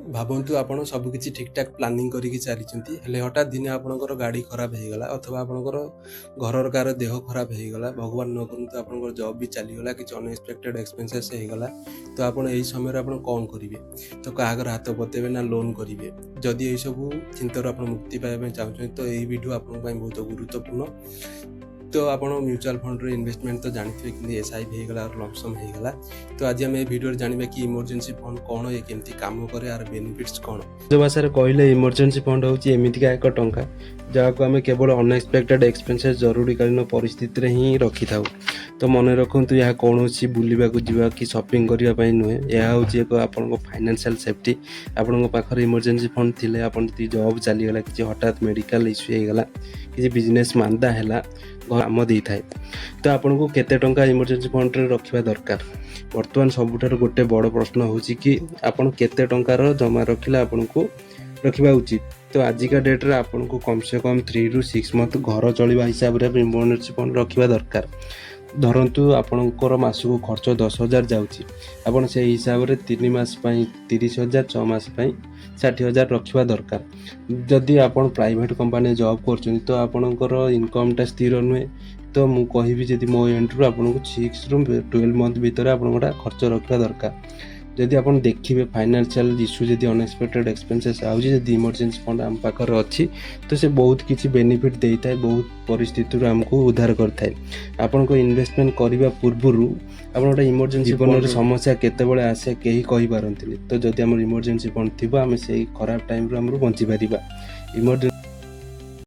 ଭାବନ୍ତୁ, ଆପଣ ସବୁକିଛି ଠିକଠାକ୍ ପ୍ଲାନିଂ କରିକି ଚାଲିଛନ୍ତି, ହେଲେ ହଠାତ୍ ଦିନେ ଆପଣଙ୍କର ଗାଡ଼ି ଖରାପ ହେଇଗଲା ଅଥବା ଆପଣଙ୍କର ଘରର କାହାର ଦେହ ଖରାପ ହେଇଗଲା, ଭଗବାନ ନ କରନ୍ତୁ ଆପଣଙ୍କର ଜବ୍ ବି ଚାଲିଗଲା, କିଛି ଅନଏକ୍ସପେକ୍ଟେଡ୍ ଏକ୍ସପେନ୍ସେସ୍ ହେଇଗଲା। ତ ଆପଣ ଏହି ସମୟରେ ଆପଣ କ'ଣ କରିବେ? ତ କାହା ଘରେ ହାତ ପତେଇବେ ନା ଲୋନ୍ କରିବେ? ଯଦି ଏହିସବୁ ଚିନ୍ତାରୁ ଆପଣ ମୁକ୍ତି ପାଇବା ପାଇଁ ଚାହୁଁଛନ୍ତି, ତ ଏହି ଭିଡ଼ିଓ ଆପଣଙ୍କ ପାଇଁ ବହୁତ ଗୁରୁତ୍ୱପୂର୍ଣ୍ଣ। ତ ଆପଣ ମ୍ୟୁଚୁଆଲ୍ ଫଣ୍ଡରେ ଇନଭେଷ୍ଟମେଣ୍ଟ ତ ଜାଣିଥିବେ, କିନ୍ତୁ ଏସ୍ଆଇପି ହେଇଗଲା ଆଉ ଲମସମ୍ ହେଇଗଲା। ତ ଆଜି ଆମେ ଏହି ଭିଡ଼ିଓରେ ଜାଣିବା କି ଇମର୍ଜେନ୍ସି ଫଣ୍ଡ କ'ଣ, ଏ କେମିତି କାମ କରେ, ଆର ବେନିଫିଟ୍ସ କ'ଣ। ନିଜ ଭାଷାରେ କହିଲେ, ଇମର୍ଜେନ୍ସି ଫଣ୍ଡ ହେଉଛି ଏମିତିକା ଏକ ଟଙ୍କା, ଯାହାକୁ ଆମେ କେବଳ ଅନଏକ୍ସପେକ୍ଟେଡ୍ ଏକ୍ସପେନ୍ସେସ୍, ଜରୁରୀକାଳୀନ ପରିସ୍ଥିତିରେ ହିଁ ରଖିଥାଉ। ତ ମନେ ରଖନ୍ତୁ, ଏହା କୌଣସି ବୁଲିବାକୁ ଯିବା କି ସପିଂ କରିବା ପାଇଁ ନୁହେଁ। ଏହା ହେଉଛି ଏକ ଆପଣଙ୍କ ଫାଇନାନ୍ସିଆଲ୍ ସେଫ୍ଟି। ଆପଣଙ୍କ ପାଖରେ ଇମର୍ଜେନ୍ସି ଫଣ୍ଡ ଥିଲେ, ଆପଣ ଯଦି ଜବ୍ ଚାଲିଗଲା, କିଛି ହଠାତ୍ ମେଡ଼ିକାଲ ଇସ୍ୟୁ ହେଇଗଲା, କିଛି ବିଜନେସ୍ ମାନ୍ଦା ହେଲା, କାମ ଦେଇଥାଏ। ତ ଆପଣଙ୍କୁ କେତେ ଟଙ୍କା ଇମର୍ଜେନ୍ସି ଫଣ୍ଡରେ ରଖିବା ଦରକାର? ବର୍ତ୍ତମାନ ସବୁଠାରୁ ଗୋଟେ ବଡ଼ ପ୍ରଶ୍ନ ହେଉଛି କି ଆପଣ କେତେ ଟଙ୍କାର ଜମା ରଖିଲେ ଆପଣଙ୍କୁ ରଖିବା ଉଚିତ। ତ ଆଜିକା ଡେଟ୍ରେ ଆପଣଙ୍କୁ କମ୍ ସେ କମ୍ 3ରୁ 6 ମନ୍ଥ ଘର ଚଳିବା ହିସାବରେ ଇମର୍ଜେନ୍ସି ଫଣ୍ଡ ରଖିବା ଦରକାର। ଧରନ୍ତୁ, ଆପଣଙ୍କର ମାସକୁ ଖର୍ଚ୍ଚ 10,000 ଯାଉଛି। ଆପଣ ସେଇ ହିସାବରେ 3 ମାସ ପାଇଁ 30,000, 6 ମାସ ପାଇଁ 60,000 ରଖିବା ଦରକାର। ଯଦି ଆପଣ ପ୍ରାଇଭେଟ୍ କମ୍ପାନୀରେ ଜବ୍ କରୁଛନ୍ତି, ତ ଆପଣଙ୍କର ଇନକମ୍ଟା ସ୍ଥିର ନୁହେଁ। ତ ମୁଁ କହିବି, ଯଦି ମୋ ଏଣ୍ଡରୁ ଆପଣଙ୍କୁ 6ରୁ 12 ମନ୍ଥ ଭିତରେ ଆପଣଙ୍କଟା ଖର୍ଚ୍ଚ ରଖିବା ଦରକାର। ଯଦି ଆପଣ ଦେଖିବେ, ଫାଇନାନ୍ସିଆଲ୍ ଇସ୍ୟୁ, ଯଦି ଅନଏକ୍ସପେକ୍ଟେଡ୍ ଏକ୍ସପେନ୍ସେସ୍ ଆଉଛି, ଯଦି ଇମର୍ଜେନ୍ସି ଫଣ୍ଡ ଆମ ପାଖରେ ଅଛି, ତ ସେ ବହୁତ କିଛି ବେନିଫିଟ୍ ଦେଇଥାଏ, ବହୁତ ପରିସ୍ଥିତିରୁ ଆମକୁ ଉଦ୍ଧାର କରିଥାଏ। ଆପଣଙ୍କ ଇନଭେଷ୍ଟମେଣ୍ଟ କରିବା ପୂର୍ବରୁ ଆପଣ ଗୋଟେ ଇମର୍ଜେନ୍ସି, ଜୀବନରେ ସମସ୍ୟା କେତେବେଳେ ଆସେ କେହି କହିପାରନ୍ତିନି। ତ ଯଦି ଆମର ଇମର୍ଜେନ୍ସି ଫଣ୍ଡ ଥିବ, ଆମେ ସେଇ ଖରାପ ଟାଇମ୍ରୁ ଆମର ବଞ୍ଚିପାରିବା। ଇମର୍ଜେନ୍ସି